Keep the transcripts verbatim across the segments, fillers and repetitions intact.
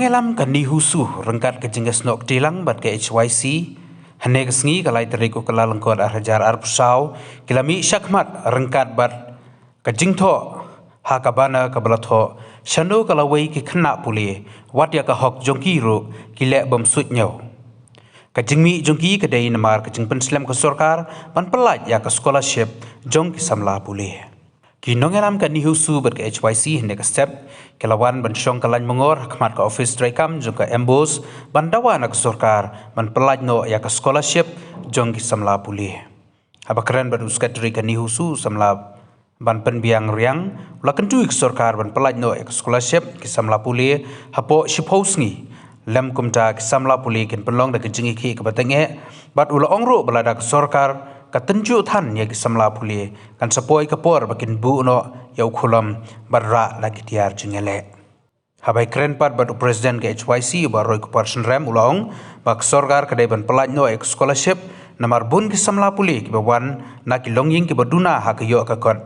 Nongïalam ka NEHUSU ryngkat ka jingïasnoh kti lang bad ka H Y C, hynne ka sngi ka lai tarik u Kyllalyngkot ar hajar arphew saw, ki la mih shakhmat ryngkat bad ka jingthoh ha ka banner kaba la thoh, shano ka lawei ki khynnah pule, wat ïa ka hok jong ki ruh ki leh bym suidñiew. Ka jingmih jong ki ka dei namar ka jingpynslem ka sorkar ban pyllait ïa ka scholarship jong ki samla pule. Ki nongïalam ka NEHUSU bad ka H Y C hynne ka step ki la wan ban shong ka lain myngor ha khmat ka ophis treikam jong ka MBOSE ban dawa na ka sorkar ban pyllait noh ïa ka scholarship jong ki samla pule. Haba kren bad u Secretary ka NEHUSU u samla Banpynbiang Riang u la kyntu ïa ka sorkar ban pyllait noh ïa ka scholarship ki samla pule hapoh shiphew sngi. Lym kumta ki samla pule kin pynlong da ka jingïakhih kaba tyngeh bad u la ong ruh ba lada ka sorkar ka tynjuh than ïa ki samla pule kan sa poi ka por ba kin buh noh ïa u khulom bad rah da ki tiar jingïaleh. Haba ïakren pat bad u President ka H Y C u Bah Roy Kupar Synrem u la ong ba ka sorkar ka dei ban pyllait noh ïa ka scholarship namar bun ki samla pule kiba wan na ki longïing kiba duna ha ka ïoh ka kot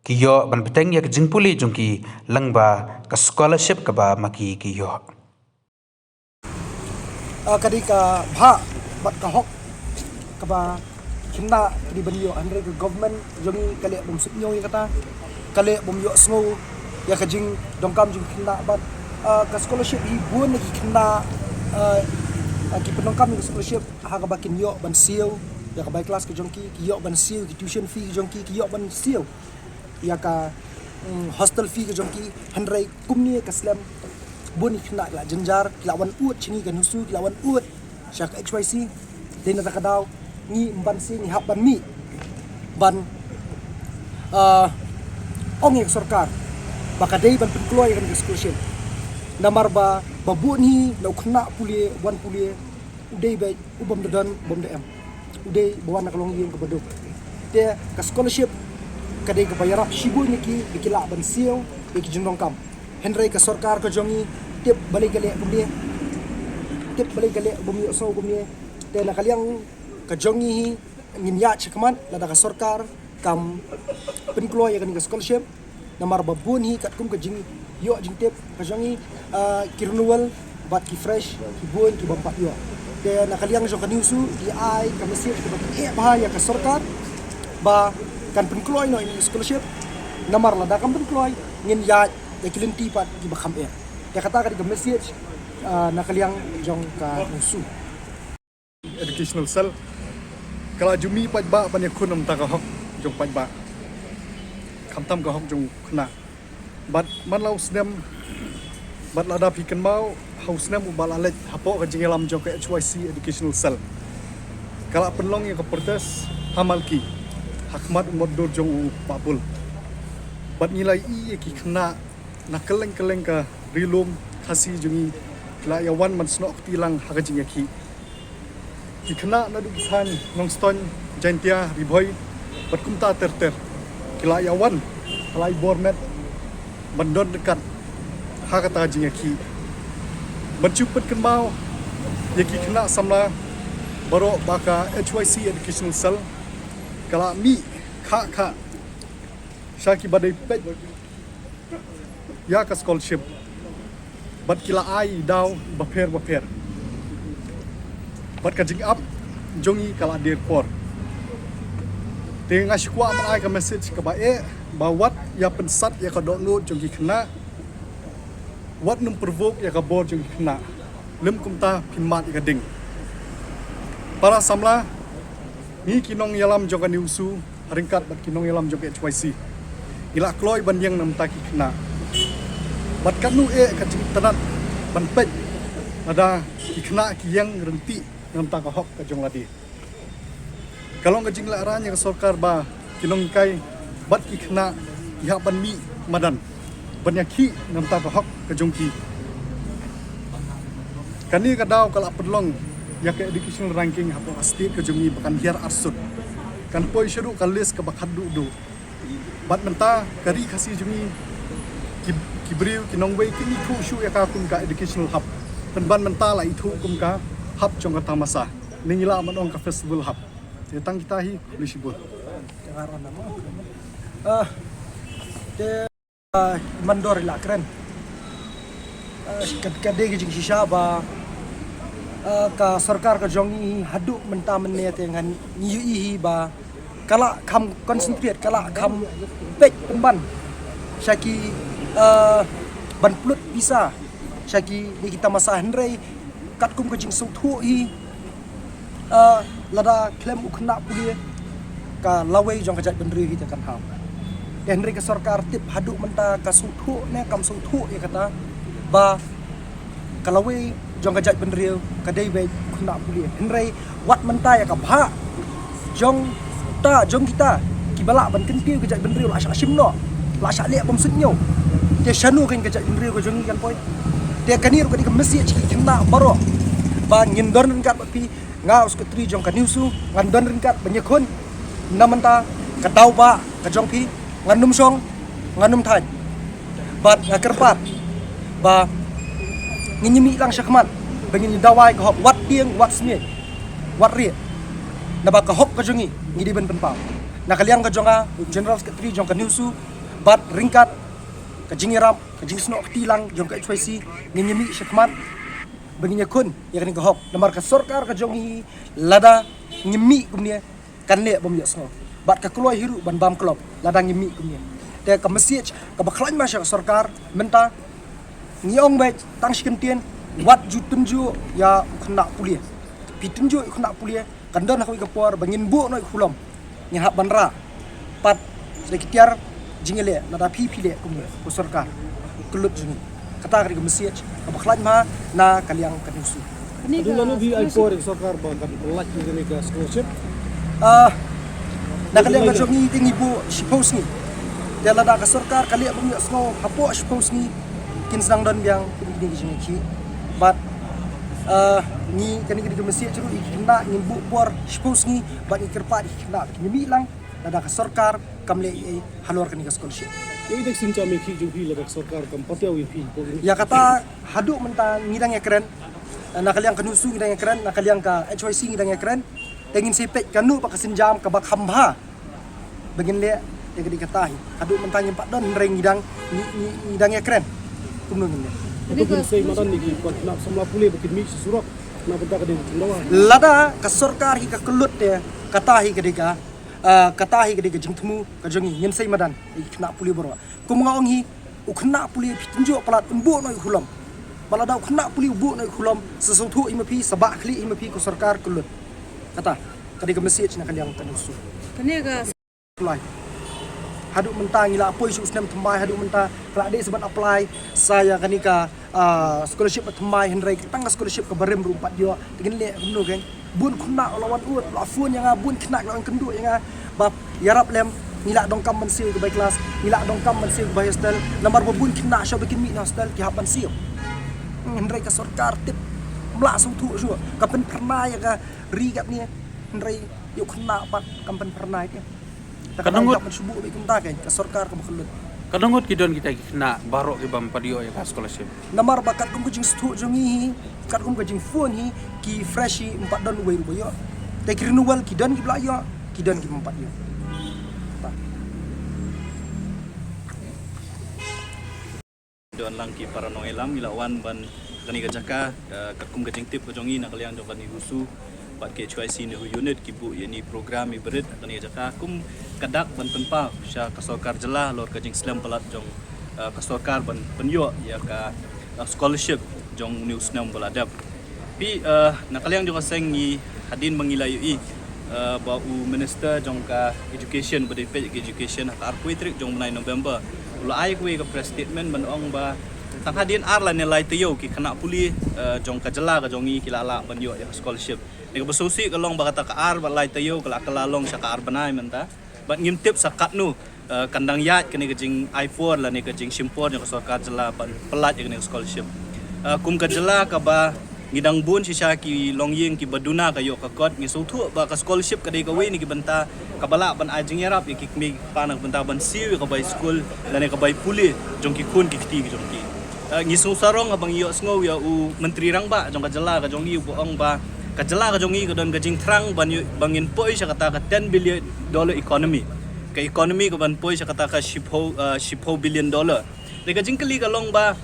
ki ïoh ban bteng ïa ka jingpule jong ki lyngba ka scholarship kaba ma ki ki ïoh. Ah, ka dei ka bha bad ka hok kaba khynnah ki dei ban ïoh, hynrei ka government jong ngi ka leh bym suidñiew ïa kata, ka leh bym ïohsngew ïa ka jingdonkam jong khynnah bad, ah, ka scholarship hi bun na ki khynnah, ah, ah, ki pyndonkam ïa ka scholarship ha kaba kin ïoh ban siew ïa ka bai klas ka jong ki, ki ïoh ban siew ki tuition fee ka jong ki, ki ïoh ban siew ïa ka, mm, hostel fee ka jong ki, hynrei kumne ka slem bun ki khynnah ki la jynjar, ki la wan ud sha ngi ka NEHUSU, ki la wan ud sha ka H Y C. Dei na kata ka daw ngi ym ban siew, ngi hap ban mih ban, ah, ong ïa ka sorkar ba ka dei ban pynkloi ïa kane ka scholarship. Namar ba ba bun hi na u khynnah pule, wan pule, u dei ba u bym da don, bym da em. U dei ba wan na ka longïing kaba duk. Te ka scholarship ka dei kaba ïarap shibun ïa ki ba ki lah ban siew ïa ki jingdonkam. Hynrei ka sorkar ka jong ngi tip balei ka leh kumne, tip balei ka leh bym ïohsngew kumne. Te na ka liang ka jong ngi hi ngin ïaid shakhmat lada ka sorkar kam pynkloi ïa kane ka scholarship. Namar ba bun hi katkum ka jingïoh jingtip ka jong ngi, ah, ki renewal bad ki fresh ki bun ki bym pat ïoh. Te na ka liang jong ka NEHUSU ngi ai ka message kaba eh bha ïa ka sorkar ba kan pynkloi noh ïa kane ka scholarship. Namar lada kam pynkloi ngin ïaid ïa ki lynti pat kiba kham eh. Te kata ka dei ka message, ah, na ka liang jong ka NEHUSU. Educational Cell ka la ju mih paidbah ban ïakhun na ka bynta ka hok jong paidbah, khamtam ka hok jong u khynnah. Bad man la u snem, bad lada phi kynmaw ha u snem uba la leit hapoh ka jingïalam jong ka H Y C Educational Cell, ka la pynlong ïa ka protest ha Malki ha khmat u motdur jong u Bah Bull. Bad ngi la ïohi ïa ki khynnah na kylleng kylleng ka Ri Lum Khasi jong ngi ki la ïa wan ban snoh kti lang ha ka jingïakhih. Ki khynnah naduh ki thaiñ Nongstoiñ, Jaintia, Ri Bhoi bad kumta ter ter ki la ïa wan ha la i bor met ban don ryngkat ha kata ka jingïakhih. Ban shu pynkynmaw ïa ki khynnah samla baroh ba ka H Y C Educational Cell ka la mih khah khah sha kiba dei peit ïa ka scholarship bad ki la ai daw bapher bapher. Bad ka jingap jong ngi ka la dier por. Te nga shu kwah ban ai ka message kaba eh ba wat ïa pynsat ïa ka dohnud jong ki khynnah, wat nym pyrvuk ïa ka bor jong ki khynnah, lym kumta phin mad ïa ka ding. Para samla, ngi ki nongïalam jong ka NEHUSU ryngkat bad ki nongïalam jong ka H Y C ngi la kloi ban ïeng na ka bynta ki khynnah. Bad katno eh ka jingtynnat ban peit lada ki khynnah ki ïeng ryntih na ka bynta ka hok ka jong lade. Ka long ka jinglehrain ïa ka sorkar ba ki nonghikai bad ki khynnah ki hap ban mih madan ban ïakhih na ka bynta ka hok ka jong ki. Kane ka daw ka la pynlong ïa ka educational ranking hapoh ka state ka jong ngi ba kan hiar arsut, kan poi shaduh ka list kaba khatduh duh. Bad mynta ka Ri Khasi jong ngi, ki, ki briew ki nongwei kim ithuh shuh ïa ka kum ka educational hub. Pynban mynta la ithuh kum ka hub jong ka tamasa, ne ngi lah ban ong ka festival hub. Te tang kita hi, khublei shibun. Ah, te, ah, mandor la kren. Ka dei ka jingshisha ba ka sorkar ka jong ngi haduh mynta mynne te ngan ngi ïohi hi ba ka la kham concentrate, ka la kham peit pynban sha ki ban pynlut pisa sha ki ne ki tamasa, hynrei katkum ka jingsngewthuh hi lada khlem u khynnah pule ka lawei jong ka jaitbynriew hi te kan hap. Te hynrei ka sorkar tip haduh mynta ka sngewthuh ne kam sngewthuh ïa kata ba ka lawei jong ka jaitbynriew ka dei beit u khynnah pule. Hynrei wat mynta ïa ka bhah jong ta, jong kita kiba lah ban kyntiew ka jaitbynriew la shah shim noh, la shah leh bym suidñiew. Te shano kein ka jaitbynriew ka jong ngi kan poi? Te kane ruh ka dei ka message ki khynnah baroh ba ngin don ryngkat bad phi. Nga u secretary jong ka NEWSU ngan don ryngkat ban ïakhun. Na mynta ka daw ba ka jong phi ngan nym shong, ngan nym thait. Bad nga kyrpad ba ngin ïa mih lang shakhmat ba ngin ïa dawa ïa ka hok wat tieng, wat snieh, wat rieh. Naba ka hok ka jong ngi ngi dei ban pynpaw. Na ka liang ka jong nga u general secretary jong ka NEWSU bad ryngkat ka jingïarap, ka jingsnoh kti lang jong ka HYC, ngin ïa mih shakhmat ba ngin ïakhun ïa kane ka hok. Namar ka sorkar ka jong ngi lada ngim mih kumne kan leh bym ïohsngew. Bad ka kloi hi ruh ban bam klop lada ngim mih kumne. Te ka message kaba khlaiñ ma sha ka sorkar mynta ngi ong beit tang shi kyntien, wat ju tynjuh ïa u khynnah pule. Phi tynjuh ïa u khynnah pule kan don ha kawei ka por ba ngin buh noh ïa u khulom. Ngin hap ban rah pat da ki tiar jingïaleh lada phi phi leh kumne, ko sorkar, kyllut jong ngi. Kata ka dei ka message kaba khlaiñ ma na ka liang ka NEWSU. Haduh lano phi ai por ïa ka sorkar ba kan pyllait ïa kane ka scholarship? Ah, na ka liang ka jong ngi te ngi buh shiphew sngi. Te lada ka sorkar ka leh bym ïohsngew hapoh shiphew sngi, kin sa nang don biang kine ki jingïakhih. Bad ngi, kane ka dei ka message ruh ïa ki khynnah, ngin buh por shiphew sngi bad ngi kyrpad ïa ki khynnah ba kin ïa mih lang lada ka sorkar kam leh ei ei halor kane ka scholarship. Ïa kata haduh mynta ngi dang ïakren, na ka liang ka NEWSU ngi dang ïakren, na ka liang ka HYC ngi dang ïakren. Te ngin sa peit kano ba ka sienjam kaba kham bha ba ngin leh. Te ka dei kata hi haduh mynta ngim pat don, hynrei ngi dang, ngi, ngi, ngi dang ïakren kumno ngin leh. Lada ka sorkar hi ka kyllut te kata hi ka dei ka, ah, kata hi ka dei ka jingthmu ka jong ngi, ngin sei madan ïa ki khynnah pule baroh. Kum nga ong hi, u khynnah pule phi tynjuh palat un buh noh ïa u khulom. Ba lada u khynnah pule u buh noh ïa u khulom, sa sngewthuh hi ma phi, sa bah khlieh hi ma phi, ko sorkar kyllut. Kata ka dei ka message na ka liang ka NEWSU. Kane ka Haduh mynta ngi la poi shu snem thymmai, haduh mynta ka la dei sa ban apply sa ïa kane ka, ah, scholarship ba thymmai, hynrei tang ka scholarship kaba rim ruh ym pat ïoh. Te ngin leh kumno keiñ? Bun khynnah la wan ud, la phone ïa nga, bun khynnah la wan kynduh ïa nga ba ïarap lem, ngi la donkam ban siew ïa ka bai class, ngi la donkam ban siew ïa ka bai hostel. Namar ba bun khynnah shuwa ba kin mih na hostel ki hap ban siew. Hmm, hynrei ka sorkar tip, ym lah sngewthuh shuh, ka pynphyrnai ïa ka ri katne, hynrei ïa u khynnah pat kam pynphyrnai te. Ka dang ngut, ka sorkar kaba kyllut. Ka dang ngut ki don kita ki khynnah baroh ki bym pat ïoh ïa ka scholarship. Namar ba katkum ka jingsngewthuh jong ngi hi, katkum ka jingphone hi, ki fresh hi ym pat don uwei ruh ba ïoh. Te ki renewal ki don kiba la ïoh, ki don ki bym pat ïoh. Don lang ki para nongïalam, ngi la wan ban kane ka jaka, eh, katkum ka jingtip ka jong ngi na ka liang jong ka NEWSU bad ka HYC NEHU unit ki buh ïa kane program iba rit kane ka jaka kum ka dak ban pynpaw sha ka sorkar jylla halor ka jingslem palat jong, eh, ka sorkar ban pynïoh ïa ka, eh, scholarship jong une u snem ba la dep. Phi, eh, na ka liang jong ka seng ngi hadien ba ngi la ïohi, eh, ba u minister jong ka education ba dei peit ka education ha ka arphew tarik jong u bnai November u la ai kawei ka press statement ban ong ba tang hadien ar lane lai taïew ki khynnah pule, eh, jong ka jylla ka jong ngi ki la lah ban ïoh ïa ka scholarship. Te kaba sngewsih ka long ba kata ka ar bad lai taïew ka la kylla long sha ka ar bnai mynta. Bad ngim tip sa katno, eh, kan dang ïaid kane ka jingai por lane ka jingshim por jong ka sorkar jylla ban pyllait ïa kane ka scholarship. Eh, kum ka jylla kaba ngi dang bun shisha ki longïing kiba duna ka ïoh ka kot, ngi sngewthuh ba ka scholarship ka dei kawei na ki bynta kaba lah ban ai jingïarap ïa ki kmie ki kpa na ka bynta ban siew ïa ka bai skul lane ka bai pule jong ki khun ki kti ki jong ki. Eh, ngi sngewsarong haba ngi ïohsngew ïa u Myntri Rangbah jong ka jylla ka jong ngi uba ong ba ka jylla ka jong ngi ka don ka jingthrang ban ïoh, ba ngin poi sha kata ka ten billion dollar economy. Ka economy ka ban poi sha kata ka shiphew, eh, shiphew billion dollar. Te ka jingkylli ka long ba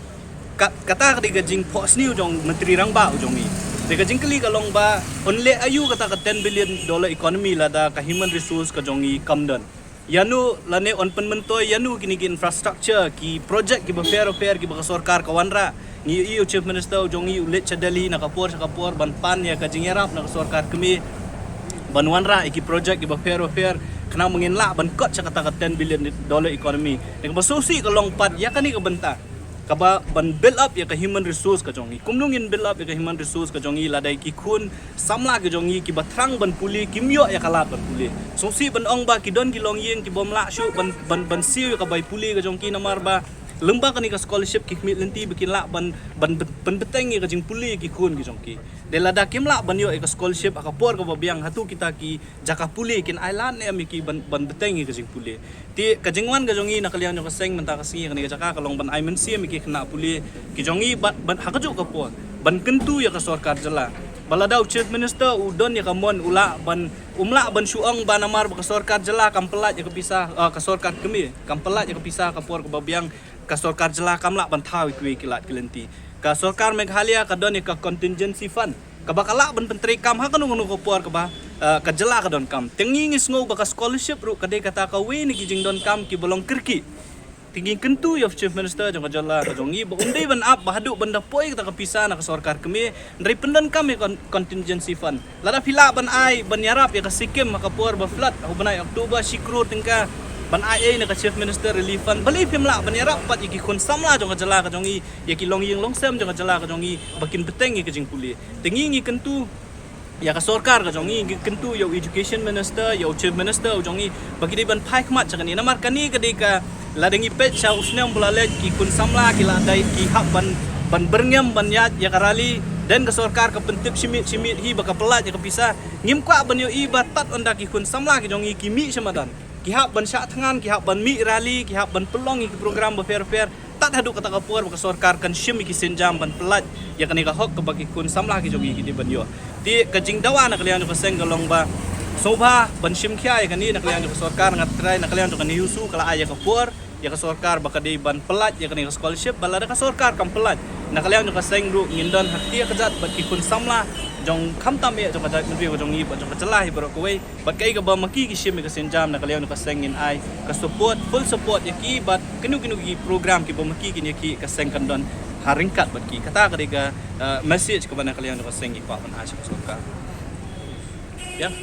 Ka, kata ka dei ka jingphohsniew jong Myntri Rangbah u jong ngi. Te ka jingkylli ka long ba un leh aïu kata ka ten billion dollar economy lada ka human resource ka jong ngi kam don. Ïano lane un pynmyntoi ïano kine ki infrastructure, ki project kiba pher pher kiba ka sorkar ka wanrah. Ngi ïohi u Chief Minister u jong ngi u leit sha Delhi na ka por sha ka por ban pan ïa ka jingïarap na ka sorkar kmie ban wanrah ïa ki project kiba pher pher, khnang ba ngin lah ban kot sha kata ka ten billion dollar economy. Te kaba sngewsih ka long pat ïa kane ka bynta kaba ban build up ïa ka human resource ka jong ngi. Kumno ngin build up ïa ka human resource ka jong ngi lada ki khun samla ki jong ngi kiba thrang ban pule kim ïoh ïa ka lad ban pule? Sngewsih ban ong ba ki don ki longïing kibym lah shuh ban, ban, ban siew ïa ka bai pule ka jong ki namar ba lyngba kane ka scholarship ki khmih lynti ba kin lah ban, ban, ban pynbteng ïa ka jingpule ki khun ki jong ki. Te lada kim lah ban ïoh ïa ka scholarship ha ka por kaba biang, hato kita ki jaka pule kin ai lad ne em ïa ki ban, ban bteng ïa ka jingpule? Te ka jingwan ka jong ngi na ka liang jong ka seng mynta ka sngi kane ka jaka ka long ban ai mynsiem ïa ki khynnah pule ki jong ngi bad, bad ha kajuh ka por ban kyntu ïa ka sorkar jylla. Ba lada u Chief Minister u don ïa ka mon u lah ban, um lah ban shu ong ba namar ba ka sorkar jylla kam pyllait ïa ka pisa, ah, ka sorkar kmie kam pyllait ïa ka pisa ka por kaba biang, ka sorkar jylla kam lah ban thaw ïa kiwei ki lad ki lynti. Ka sorkar Meghalaya ka don ïa ka contingency fund kaba ka lah ban pyntreikam ha kano kano ka por kaba, eh, ka jylla ka donkam. Te ngi ngi sngew ba ka scholarship ruh ka dei kata kawei na ki jingdonkam kiba long kyrkieh. Te ngi kyntu ïa u Chief Minister jong ka jylla ka jong ngi ba um dei ban ap ba haduh ban da poi kata ka pisa na ka sorkar kmie, hynrei pyndonkam ïa ka con-, contingency fund. Lada phi lah ban ai ban ïarap ïa ka Sikkim ha ka por ba flood ha u bnai October shi klur tyngka, ban ai ei na ka Chief Minister Relief Fund, balei phim lah ban ïarap pat ïa ki khun samla jong ka jylla ka jong ngi, ïa ki longïing longsem jong ka jylla ka jong ngi ba kin bteng ïa ka jingpule? Te ngi ngi kyntu ïa ka sorkar ka jong ngi, ngi kyntu ïa u Education Minister, ïa u Chief Minister u jong ngi ba ki dei ban phai khmat sha kane, namar kane ka dei ka, lada ngi peit sha u snem ba la leit ki khun samla ki la dei ki hap ban, ban byrngem ban ïaid ïa ka rally, then ka sorkar ka pyntip shi miet shi miet hi ba ka pyllait ïa ka pisa. Ngim kwah ban ïohi ba tad ynda ki khun samla ki jong ngi ki mih sha madan, ki hap ban shah thngan, ki hap ban mih rally, ki hap ban pynlong ïa ki program bapher bapher, tad haduh kata ka por ba ka sorkar kan shim ïa ki sienjam ban pyllait ïa kane ka hok kaba ki khun samla ki jong ngi ki dei ban ïoh. Te ka jingdawa na ka liang jong ka seng ka long ba sngewbha ban shim khia ïa kane na ka liang jong ka sorkar. Nga trai na ka liang jong ka NEHUSU ka la ai ïa ka por ïa ka sorkar ba ka dei ban pyllait ïa kane ka scholarship, ba lada ka sorkar kam pyllait, na ka liang jong ka seng ruh ngin don ha kti ha kjat bad ki khun samla jong khamtam eh jong ka jaitbynriew ka jong ngi bad jong ka jylla hi baroh kawei. Bad kaei kaba ma ki ki shim ïa ka sienjam, na ka liang jong ka seng ngin ai ka support, full support ïa ki bad kino kino ki program kiba ma ki kin ïa ki, ka seng kan don ha ryngkat bad ki. Kata ka dei ka, eh, message kaba na ka liang jong ka seng ngi kwah ban ai sha ka sorkar. Ya.